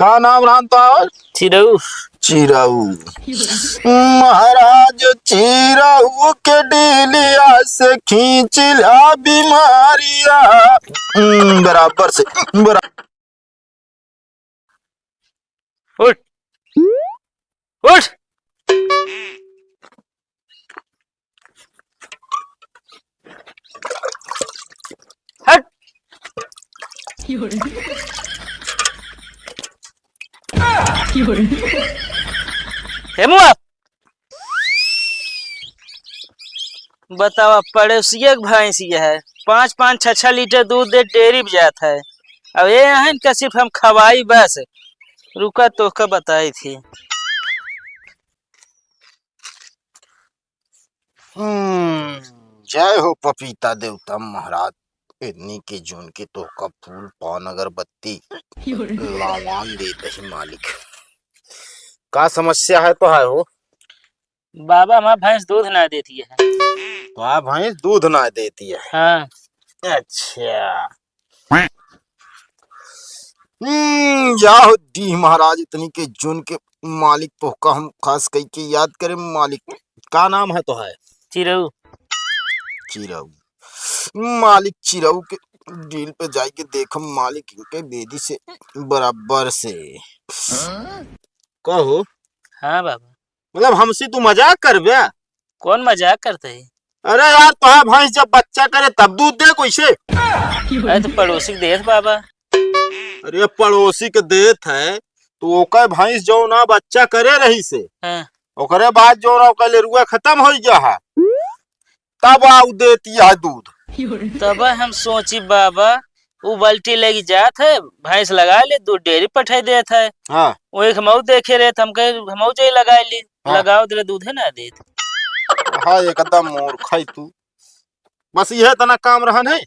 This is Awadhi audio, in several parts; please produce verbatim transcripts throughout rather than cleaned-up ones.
का नाम रहन तोहार? चिरऊ। चिरऊ। महाराज चिरऊ के डीलिया से खींच ला बीमारिया। हम्म, बराबर से, बरा- उठ। उठ। हट। हे मुआ। बतावा, पड़ोसिया के भैंसिया है, पाँच पाँच छः छः लीटर दूध दे, डेयरी पे जात है। अब ये अहन का सिर्फ हम खवाई बस। रुका, तोहका बताई थी। हम्म, जय हो पपीता देवता महाराज, इतनी के जून के तोहका फूल पान अगरबत्ती लावान देत ही मालिक। का समस्या है तो है हो? बाबा, हमार भैंस दूध ना देती है। तो भैंस दूध ना देती है? हाँ। अच्छा। हम्म, या हो दी महाराज, इतनी के जून के मालिक तोहका हम खास कई के याद करे मालिक। का नाम है तो है? चिरऊ। चिरऊ। मालिक चिरऊ के डील पे जाए के देखम मालिक इनके बेदी से बराबर से। कहो। हाँ बाबा। मतलब हमसे तू मजाक करबे? कौन मजाक करते है? अरे यार, तोहार भैंस जब बच्चा करे तब दूध दे कैसे? अरे तो पड़ोसी के देत बाबा। अरे पड़ोसी के देत है, तो ओकर भैंस जो ना बच्चा करे रही से, हाँ। ओकरे बाद जो ना ओकर लेरुआ खत्म हो गया है, तब आउ देती है दूध। तब हम सोची बाबा, उ बाल्टी लेके जात है, भैंस लगा ले, दूध डेयरी पठाई देत है। हाँ। वो एक हमऊ देखे रहे, हम कहे हमऊ जाई लगा ली, हाँ। लगाओ दिले दूधे ना देत। हाँ, एकदम मूर्ख है तू। बस यह तना काम रहन है।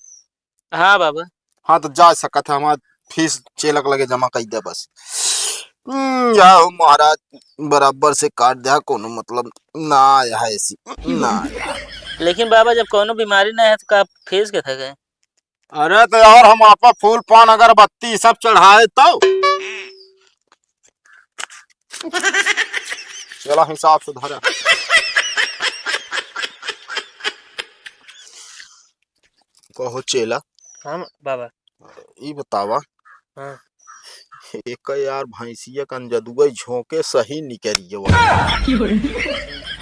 हाँ बाबा। हाँ, तो जा सकत है, हमार फीस चेलक लगे जमा कर दे बस। हम्म, या हो महाराज, बराबर से काट दे, कोनो मतलब ना आया है ऐसी, ना आया। लेकिन बाबा, जब कोनो बीमारी ना है तो का फीस के थके? अरे तो यार, हम आपा फूल पान अगरबत्ती सब चढ़ाए तो। चला हिसाब से धरा। कहो चेला। हाँ बाबा। ई बतावा। हाँ। एक यार भैंसिया कन जदुआ झोंके सही निकरिए वाला।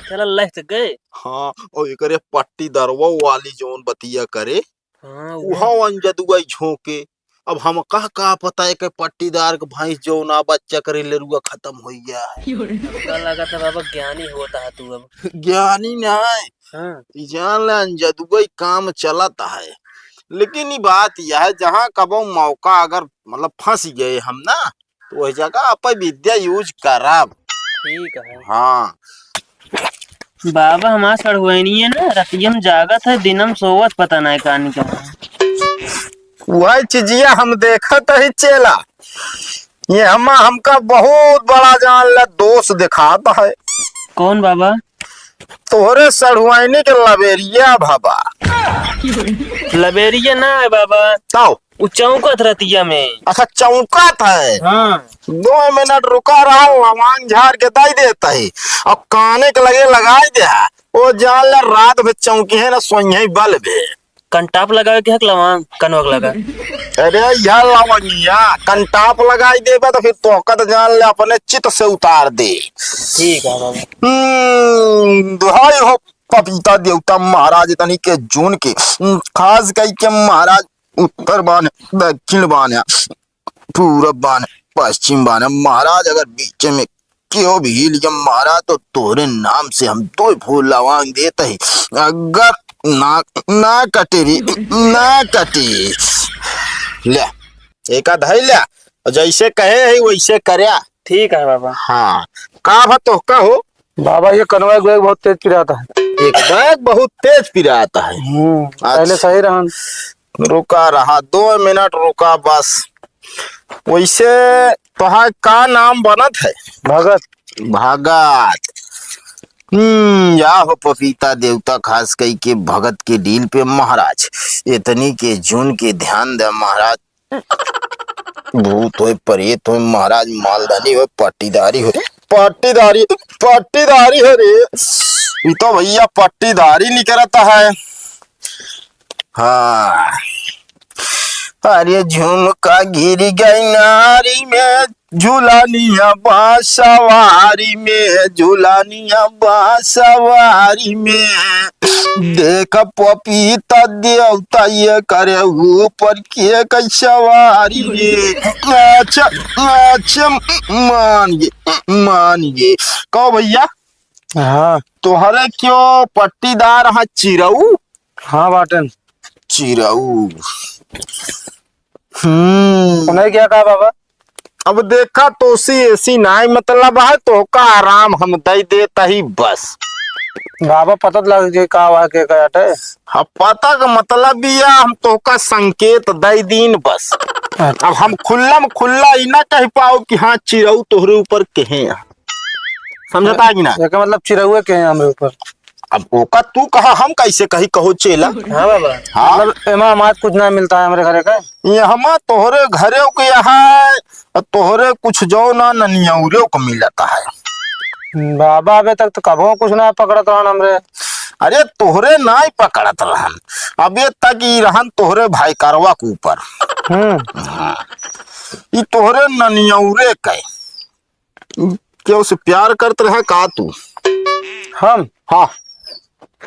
चला लह तो गए। हाँ, और एकरे पट्टीदारवा वाली जौन बतिया करे, हाँ, उहाँ अंजदुआ झोंके। अब हमका का पता है कि पट्टीदार के भैंस जो ना बच्चा करे, लेरुआ खत्म हो गया है। हमका लगा था बाबा ज्ञानी होता है तू अब। ज्ञानी ना है। हाँ। ई जान ले अंजदुआ ही काम चलता है। लेकिन ई बात यह है, जहाँ कबो मौका अगर मतलब फंस गए हम ना, तो वही जगह अपन विद्या use करब। ठीक है। हाँ। बाबा, हमार सड़हुआइनिये ना, रतिया में जागत है, दिनम सोवत, पता नाय कानी का। वही चीजिया हम देखत ही चेला, ये हमा, हमका बहुत बड़ा जान ला दोष दिखात है। कौन बाबा? तोहरे सड़हुआइनी के लबेरिया बाबा। लबेरिया ना है बाबा। ताओ। उ चौंकत रतिया में। अच्छा, चौंकत है? हाँ। दो मिनट रुका रहा, लवांग झाड़ के दई देत ही। अब काने के लगे लगाई दे। ओ जान ले, रात में चौंकी है ना, सोइहे बल बे। कंटाप लगावे के हक लवांग, कनवक लगा। अरे यार लवंगिया, कंटाप लगाई देबे तो फिर तोहका तो जान ले अपने चित से उतार दे। ठीक है बाबा। हम्म, दुहाई हो पपीता देवता महाराज, तनी के जून के, हम्म, खास कई के महाराज उत्तर बान, दक्षिण बान, पूरब बान, पश्चिम बान। महाराज अगर बीच में केहू भी हिल गया महाराज, तो तोहरे नाम से हम दो फूल लवांग देत ही। अगर ना, ना कटे रे, ना कटे। ले, एका धई ले, और जैसे कहे है वैसे कर्या। ठीक है बाबा। हाँ, का बा तोहका हो? बाबा, ये कनवा एक बैग बहुत तेज पिरात है। एक बैग बहुत तेज पिरात है। हम्म, पहले अच्छा। सही रहन। रुका रहा, दो मिनट रुका बस। वैसे तोहार का नाम बनत है? भगत। भगत। हम्म, या हो पपीता देवता, खास कई के भगत के डील पे महाराज। इतनी के जून के ध्यान दे महाराज। भूत होय, प्रेत होय, महाराज मालधानी होय, पट्टीदारी होय, पट्टीदारी, पट्टीदारी है रे। ई तो भैया पट्टीदारी निकरता है। हाँ। अरे झुमका गिर गई नारी में, झुलनिया बा सवारी में, झुलनिया बा सवारी में। देख पपीता देवता ये करे ऊपर के कई सवारी रे। अच्छा, अच्छा, मान गे, मान गे। कहो भैया, हाँ। तोहरे क्यों पट्टीदार हा चिरऊ? हाँ बाटन। चिरऊ। हम्म। उन्हें क्या कहा बाबा? अब देखा, तोसी एसी नाई मतलब है, तोहका आराम हम दई देत ही बस। बाबा पता तो लग गई का हुआ, के का हटे? हाँ, पता का मतलब भी है, हम तोहका संकेत दई दीन बस। अच्छा। अब हम खुल्ला में खुल्ला ई ना कह पाओ कि हाँ, चिरऊ तोहरे ऊपर केहे है। समझता है कि ना? एकर मतलब चिरउए केहे हमरे ऊपर। अब ओका तू कहा, हम कैसे कही, कहो चेला? हाँ बाबा। हाँ? मतलब एमा हमार कुछ ना मिलता है हमरे घरे का? ये हमा तोहरे घरे के यहाँ, तोहरे कुछ जो ना ननियौरे को मिलता है। बाबा अबे तक तो कबो कुछ ना पकड़त रहन हमरे। अरे तोहरे ना ही पकड़त रहन, अबे तक ई रहन तोहरे भाई करवा के ऊपर। हम्म। हाँ। ई तोहरे ननियौरे के। केहू से प्यार करत रहे का तू? हम? हाँ।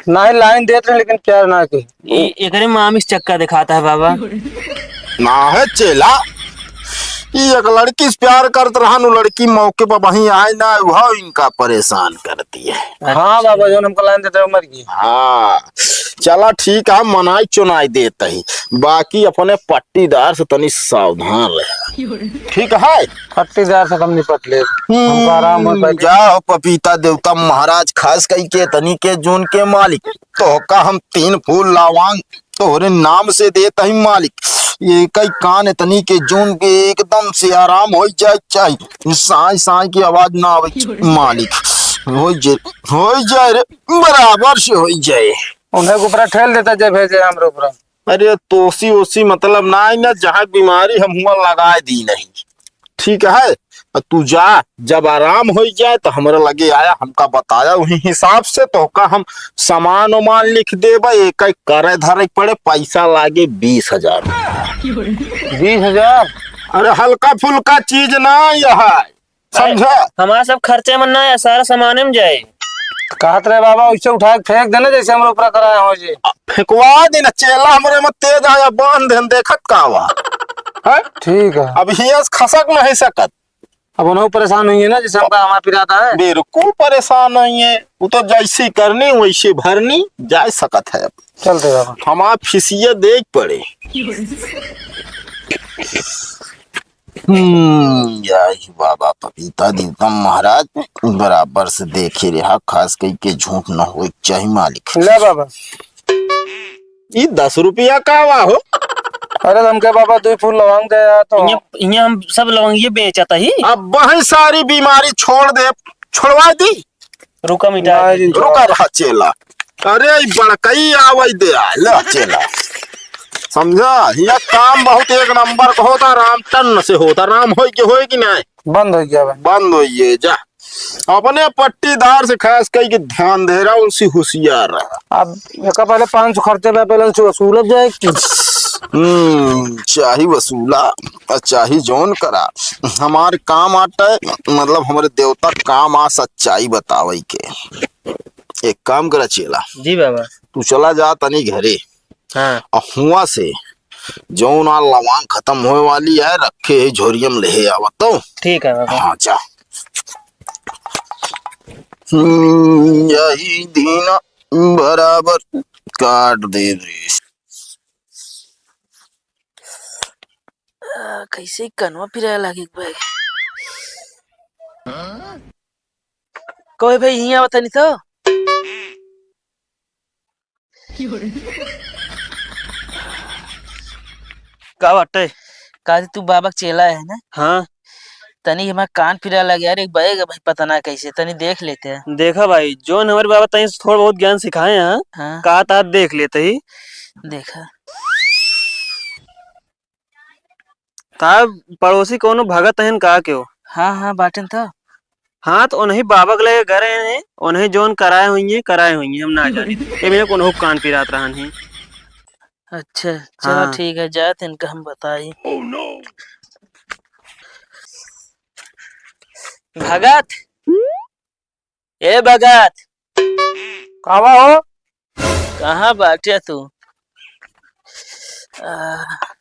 नाही लाइन देत रहे, लेकिन प्यार ना के। ए-, एकरे मामी से चक्का दिखाता है बाबा। ना है चेला, ई एक लड़की से प्यार करत रहन, उ लड़की मौके पर वहीं आए ना, वह इनका परेशान करती है। हाँ बाबा, जौन हमको लाइन देते रहे, मर गई। हाँ, चला ठीक है, मनाई चुनाई देत ही, बाकी अपने पट्टीदार से तनी सावधान रहे। ठीक है? पट्टीदार से हम निपट ले, हमको आराम हो हम्म, पाए। जाओ पपीता देवता महाराज, खास कई के तनी के जून के मालिक, तोहका हम तीन फूल लवांग तोहरे नाम से देत ही मालिक। ये कई कान तनी के जून के एकदम से आराम हो जाए चाही, साई साई की आवाज ना आवे मालिक। हो जाए, हो जाए रे, बराबर से हो जाए। उन्हें के ऊपर ठेल देता जे भेजे हमरे ऊपर। अरे तोसी ओसी मतलब ना आई ना, जहाँ बीमारी हम हुआ लगाए दी नहीं। ठीक है, अ तू जा, जब आराम हो जाए तो हमरा लगे आया, हमका बताया, वही हिसाब से तोहका हम सामान उमान लिख देबे। एक एक करे धरे के पड़े, पैसा लागे बीस हजार। बीस हजार? अरे हल्का फुल्का चीज ना यह है, समझा? हमारा सब खर्चे में ना है, सारा सामाने में जाए। कहत रहे बाबा, वैसे उठा के फेंक देना, जैसे हमरे ऊपर कराया हो जी। फेंकवा देना, चेला हमरे में तेज आया, बांध देन, देखत का हुआ है? ठीक है। अब हियां से खसक नहीं सकत। अब उन्हों परेशान हुई है ना, जैसे हमका हमारा पिराता है। बिल्कुल परेशान नहीं है, वो तो जैसी करनी वैसी भरनी, जा सकत है। अब चलते बाबा। हमार फिसिया देख पड़े। हम्म, यही बाबा पपीता देवता महाराज बराबर से देखे रहा, खास कई के झूठ न होए के चाही मालिक। ले बाबा। ई दस रुपया का बा हो? अरे हमके बाबा दुई फूल लवांग दे यार तो। इहाँ, इहाँ हम सब लवंगिये बेचत ही। अब वही सारी बीमारी छोड़ दे, छोड़वा दी। रुका मिटा ना दे। जी, रुका रहा चेला। अरे ई बड़कई आवई दे आ, ले चेला। समझा? ये काम बहुत एक नंबर का होता, राम टन से होता, राम होई के होई कि नहीं? बंद हो गया भाई। बंद होइए जा। अपने पट्टीदार से खास कई के ध्यान दे रहा, उनसे होशियार रहा। अब एका पहले पाँच सौ खर्चे बा, पहले उनसे वसूलब जाए कि। हम्म, चाही वसूला, आ चाही जौन करा, हमार काम आटे, मतलब हमरे देवता काम आ सच्चाई बतावे के। एक काम करा चेला। जी बाबा। तू चला जा तनी घरे। हाँ। और हुआ से जौन आ लवांग खत्म होए वाली है, रखे है झोरियम ले आवा तो। ठीक है बाबा। हाँ, जा। हम्म, यही दिन बराबर काट दे रे। आ, कैसे कनवा पिराए लागे एक बार। कोई भाई हियाँ आवत नहीं तो। का बाटे? का जी, तू बाबा के चेला है ना? हाँ। तनी हमार कान पिराए लगे यार, एक बैग है भाई, पता ना कैसे, तनी देख लेते हैं। देखा भाई, जोन हमारे बाबा तनी थोड़ा बहुत ज्ञान सिखाए हैं, हाँ। का तात देख लेते ही। देखा। ता पड़ोसी कौनो भगत हन का केहू? हाँ, हाँ, बाटेन त। हाँ, त उन्हीं बाबा के लगे गए हैं, उन्हीं जौन कराए हुई हैं, कराए हुई हैं, हम ना जाने। ए बिना कोनो कान पिरात रहन ही। अच्छा, चलो हाँ। ठीक है, जात इनका हम बताई। भगत, ए भगत। कावा हो? कहाँ बाटे तू? आ,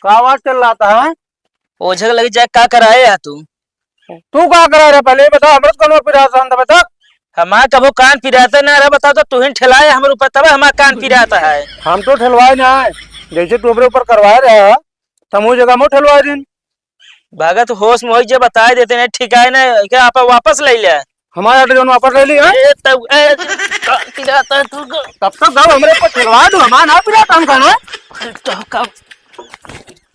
कावा चिल्लाता है? ओझा के लगे जाए का कराए है तू? तू का कराए रहे पहले ये बताओ, हमरे तो कौनो पिरात रहन दे बता। हमार कबो कान पिराता ना रहा, बताओ तो तू ही ठेलाए हमरे ऊपर तब हमार कान पिराता है। हम तो ठेलवाए ना है, जैसे तू हमरे ऊपर करवाए रहा, तमू जगह मो ठेलवाए दिन। भगत होश में होई जे बताए देते नहीं, ठिकाए नहीं, क्या आप वापस ले ले? हमारा आटे जौन वापस ले ली, हाँ? ए, तब, ए, का पिराता है तू को? तब तक गाओ हमरे को ठेलवा दो, हमारा ना पिराता हम खाना। तो कब?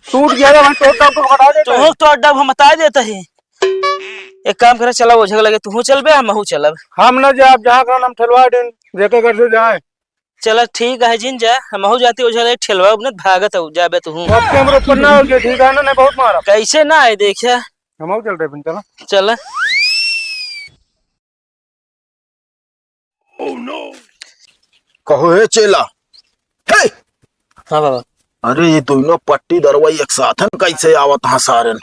टूट गया रे, वहीं टूट डब को हटा देते तू हैं। हो तो डब हम बता देते हैं। एक काम करे, चला ओझा के लगे, तू चल बे, हम हूँ चलब। हम ना जाब, जहाँ करन हम ठेलवा दिन, जेके घर से जाए। चला ठीक है जिन जा, हमहू जाती ओझा ले ठेलवा, अपने भागत हूँ, जाबे तू हूँ। अब के हमरे ऊपर ना हो गया, ठीक है ना, नहीं बहुत मारा। कैसे ना आए देखे। हमहू चल रहे बिन, चला। चला। कहो हे चेला। हे! हाँ बाबा। अरे ये दोनों पट्टी दरवाई एक साथन कैसे आवत हाँ सारन?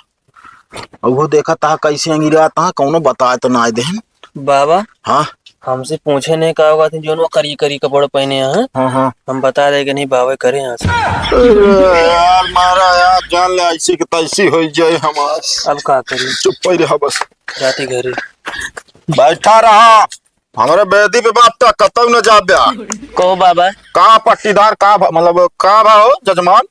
अब वो देखा ता कैसे अंगिरात हाँ, कौनो बताए तो ना देहन। बाबा, हाँ? हमसे पूछे नहीं का होगा, तुम जोन वो करी करी कपड़ा पहने हैं। हाँ, हाँ। हम बता रहे कि नहीं बाबा करे यहाँ से। अरे यार, मारा यार, जान ले ऐसी की तैसी हो जाए हमार। अब का करी? चुप ही रहा बस। जाती घरे। बैठा रहा। हमरे बेदी पे बाप तो कतौ न जाब्या। कहो बाबा। का पट्टीदार, का भा-, मतलब, का भा हो जजमान?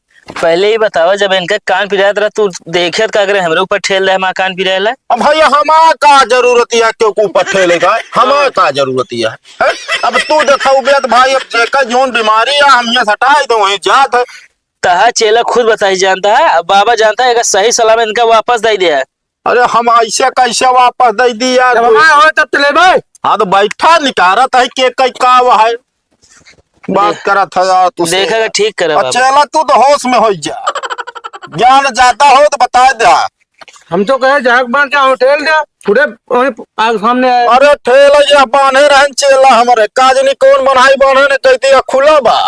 पहले ही बतावा, जब इनका कान पिरात रहा, तू देखे त का करे, हमरे ऊपर ठेल दे, हमार कान पिराएला। अब भैया, हमार का जरूरत है, क्यों के ऊपर ठेले का? हमार का जरूरत है? हैं? अब तू देखा उबे त भाई, अब जेका जौन बीमारी है, हम यहाँ से हटाई दो, वहीं जात है। तहा चेला खुद बताई जानता है, अब बाबा जानता है, अगर सही सलामत इनका वापस दे दिया। अरे हम ऐसे कैसे वापस दे दी यार? जब हमारा हो तब तो लेबे। हाँ तो बैठा निकारत है के कई का वो है। बात देख-, करत है यार तू से। देखा के ठीक करे और बाबा। चेला तू तो होश में हो जा। ज्ञान ज्यादा हो तो बता दे। हम तो कहे जाग बांध के होटल दे, पूरे वहीं आग सामने आए। अरे ठेल जा बांधे रहन चेला हमरे, काजनी कौन बनाई बांधे ने कह दिया खुला बा।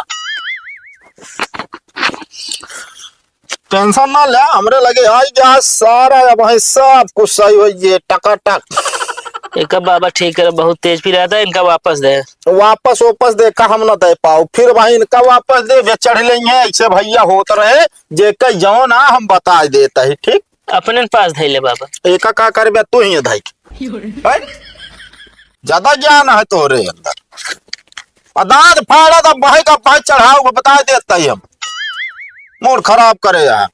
टेंशन ना ले, हमरे लगे आई गया सारा, अब है सब कुछ सही हो ये टकाटक। एक बाबा ठीक करे, बहुत तेज पिरात है, इनका वापस दे। वापस वापस दे का हम ना दे पाओ, फिर भाई इनका वापस दे, वे चढ़ लेंगे, ऐसे भैया होत रहे, जे कई जौन आ हम बता देता है, ठीक? अपने पास धैले बाबा। एका का करबे तू ही धैके? हैं? ज्यादा ज्ञान है तोरे अंदर। अदाज फाड़ा दा बहे का पाँच चढ़ाओ, बता देता ही हम। मूड खराब करे यार।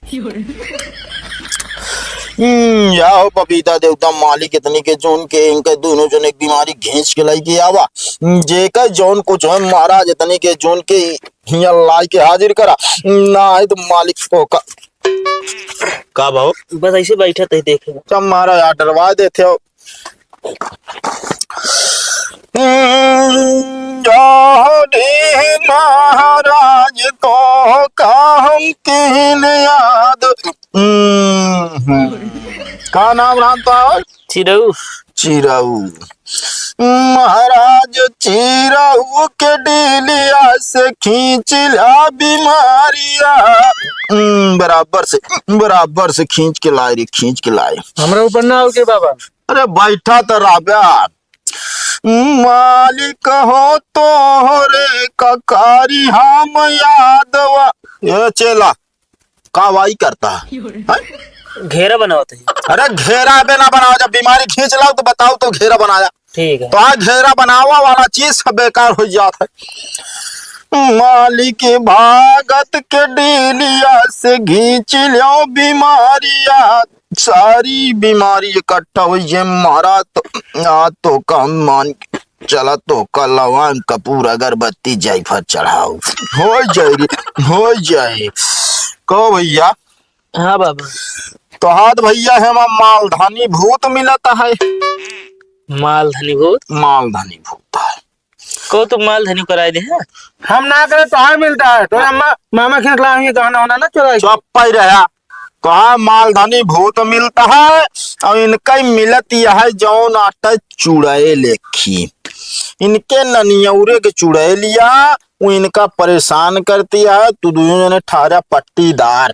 हम्म, या हो बबीता देवता मालिक इतनी के जौन के इनके दोनों जने की बीमारी घींच के लाई के आवा। हम्म, जेकर जौन कुछ है महाराज इतनी के जौन के हियां लाई के हाजिर करा। ना है तो मालिक को का, का भाव? बस ऐसे बैठा थे देखे। सब मारा यार डरवा देते हो। हम्म, जाहो रे महाराज तो का हम किन याद। हम्म, हम्म। का नाम रहता है? चिरऊ। चिरऊ। महाराज चिरऊ के डीलिया से खींच ला बीमारिया। हम्म, बराबर से, बराबर से खींच के लाए रे, खींच के लाए। हमरा ऊपर ना हो के बाबा। अरे बैठा तो राब्या। मालिक हो तोहरे ककारी हम यादवा। ये चेला, का वाई करता है? हैं? घेरा बनावत है। अरे घेरा बे ना बनावा, जब बीमारी खींच लाओ तो बताओ तो घेरा बनाया। ठीक है। तो आ घेरा बनावा वाला चीज सब बेकार हो जात है। मालिक भागत के डीलिया से घींच लो बीमारिया, सारी बीमारी इकट्ठा हो ये मारा तो, आ तो काम मान चला तो का लवांग कपूर अगरबत्ती जायफल चढ़ाओ। हो जाए रे, हो जाए। कहो भैया। हाँ बाबा। तो हाथ भैया है मालधानी भूत मिलता है। मालधानी भूत? मालधानी भूत है। को तू मालधानी कराए दे है? हम ना करे तो हाय मिलता है। तो अम्मा, मामा खेत लाएंगे गहना होना ना चुराई। चुप ही रहा। तो हाँ, मालधनी भूत मिलता है, और इनका ही मिलत यह है जौन आटा चुड़ैल लेखी। इनके ननियौरे के चुड़ैल लिया, वो इनका परेशान करती है। तू दुइनो जने ठारा पट्टीदार,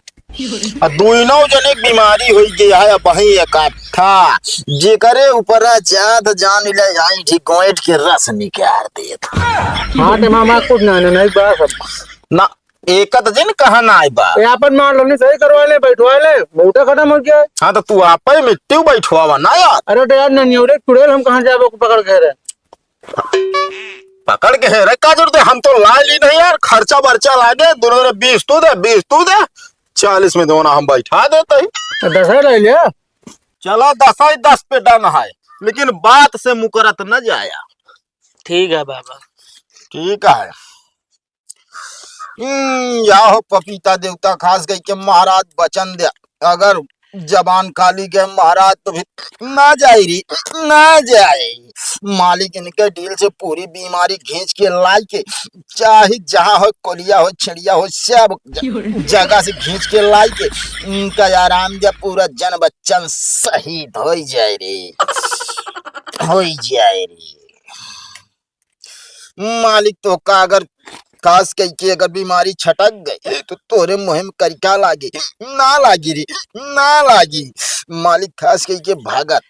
और दुइनो जने के बीमारी होई गई है अब वहीं इकट्ठा। जेकरे ऊपर जात जान ले जाई, ठीक गोइठ के रस निकाल देत। हाँ, ते मामा कुछ ना, ना, नहीं बात सब। ना, एक त जिन कहा ना आई बा। ये आपन मान लो, नहीं सही करवा ले, बैठवा ले, मोटा खत्म हो गया है। हाँ, तो तू आप ही मिट्टी बैठवावा ना यार। अरे तो यार, ननियौरे चुड़ैल हम कहाँ जाबो पकड़ के रे? पकड़ के है रे, का जरूरत है? हम तो ला ली नहीं यार, खर्चा बर्चा लागे, दुनो रे बीस तू दे, बीस तू दे, चालीस में दोनों हम बैठा देते ही। तो दस ले लिया। चला, दस ही दस पे डन है, लेकिन बात से मुकरत न जाया। ठीक है बाबा। ठीक है। हम्म, या हो पपीता देवता, खास कई के महाराज वचन दे, अगर जबान खाली के महाराज तो फिर ना जाए रे, ना जाए। मालिक इनके डील से पूरी बीमारी खींच के लाई के, चाहे जहाँ हो, कोलिया हो, छेड़िया हो, सब ज-, जगह से खींच के लाई के इनका आराम दे, पूरा जन बच्चन शहीद हो जाए रे, हो जाए रे। मालिक तोहका अगर खास कई के अगर बीमारी छटक गई तो तोरे मुँह में करिका लागी, ना लागी रे, ना लागी। मालिक खास कई के भगत,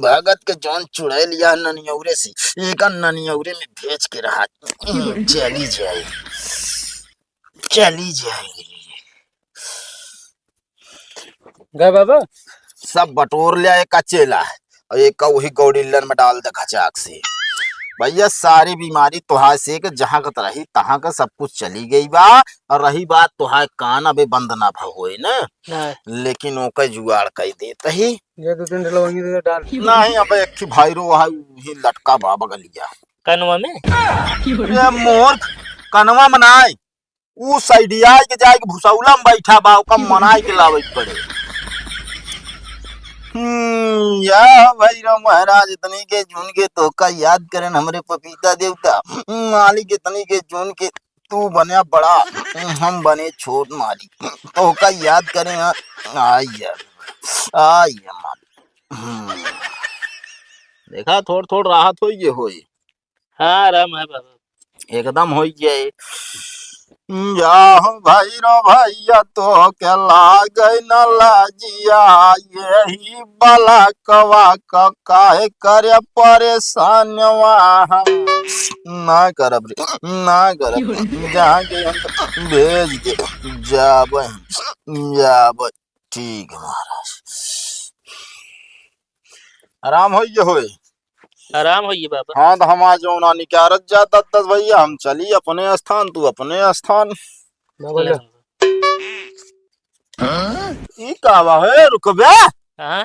भगत के जौन चुड़ैल लिया ननियौरे से, एका ननियौरे में भेज के रहा, चली जाए, चली जाए। गए बाबा? सब बटोर लिया एक चेला, और एक वही गौड़िल्लन में डाल दे खचाक से। भैया, सारी बीमारी तोहार से के जहाँ के रही, तहाँ के सब कुछ चली गई बा। और रही बात तोहार कान अबे बंद ना भ होए ना, नहीं। लेकिन ओके जुगाड़ कई देत ही। ये दो तीन ठे लवंगी दे डाल। नहीं, अबे एक ही भाई रो है, वही लटका बा बगलिया। कनवा में? ये मूर्ख, कनवा में नाई। ऊ साइडिया के जाए के भुसौला में बैठा बा, ओका मनाए के लावे के पड़े। हम्म, या भैरव महाराज, इतनी के जून के तोहका याद करें हमरे पपीता देवता। मालिक, इतनी के जून के तू बने बड़ा, हम बने छोट मालिक। तोहका याद करें, हाँ, आई है, आई है मालिक। हम्म। देखा, थोड़ थोड़ राहत होई ये होई। हाँ, आराम है बाबा। एकदम होई गए। जाहो भैरव भैया, तोहके लागे न लाजिया, यही बलकवा क काहे करे परेशानवा हम। ना करब रे, ना करब। जहाँ के हम भेज दे, जाबे हम, जाबे। ठीक है महाराज। आराम होई जे होई। आराम होई बाबा। हाँ, तो हम आज जौना निकारत जा दस दस भैया, हम चली अपने स्थान, तू अपने स्थान। बाबा ले। ई का बा हे, रुकबे? हाँ?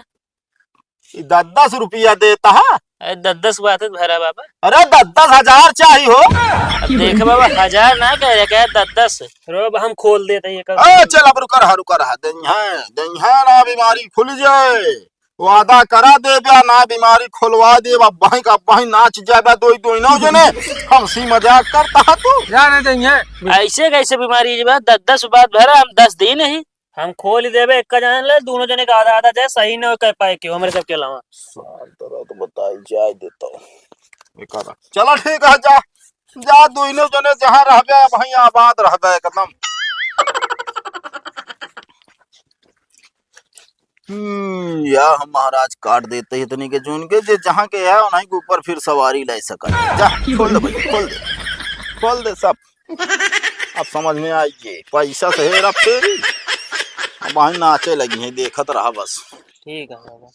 ई दस दस रुपया देता है। अरे दस दस बात है भरा बाबा। अरे दस दस हजार चाही हो। अब देख बाबा, हजार ना कह रहे, कह दस दस। रो, अब हम खोल देते हैं ये कर। ए, चल अब रुका रहा, रुका रहा। देंगे, देंगे ना बीमारी खुल जाए। वादा करा देबे, ना बीमारी खोलवा देबे, अब बहिं का बहिं नाच जाबे, दोई दोई नौ जने। हंसी मजाक करता है तू। जा नहीं देंगे। ऐसे कैसे बीमारी जब दस दस बात भरा, हम दस दिन ही। हम खोल देबे, एक जने ले, दोनों जने का आधा आधा जाए, सही न हो कह पाए क्यों, हमरे सबके अलावा। शांत रहो तो बताई जाए देता हूँ। चलो ठीक है, जा, जा, दोनों जने जहाँ रहबे, वहीं आबाद रहबे एकदम। हम्म, या हम महाराज काट देते ही इतनी के जून के, जे जहाँ के है, उन्हीं के ऊपर फिर सवारी ले सकत है। जा, खोल दे भैया, खोल दे, खोल दे सब। अब समझ में आई जे पैसा से हेरा फेरी। अब वहीं नाचे लगी हैं, देखत रहा बस। ठीक है बाबा।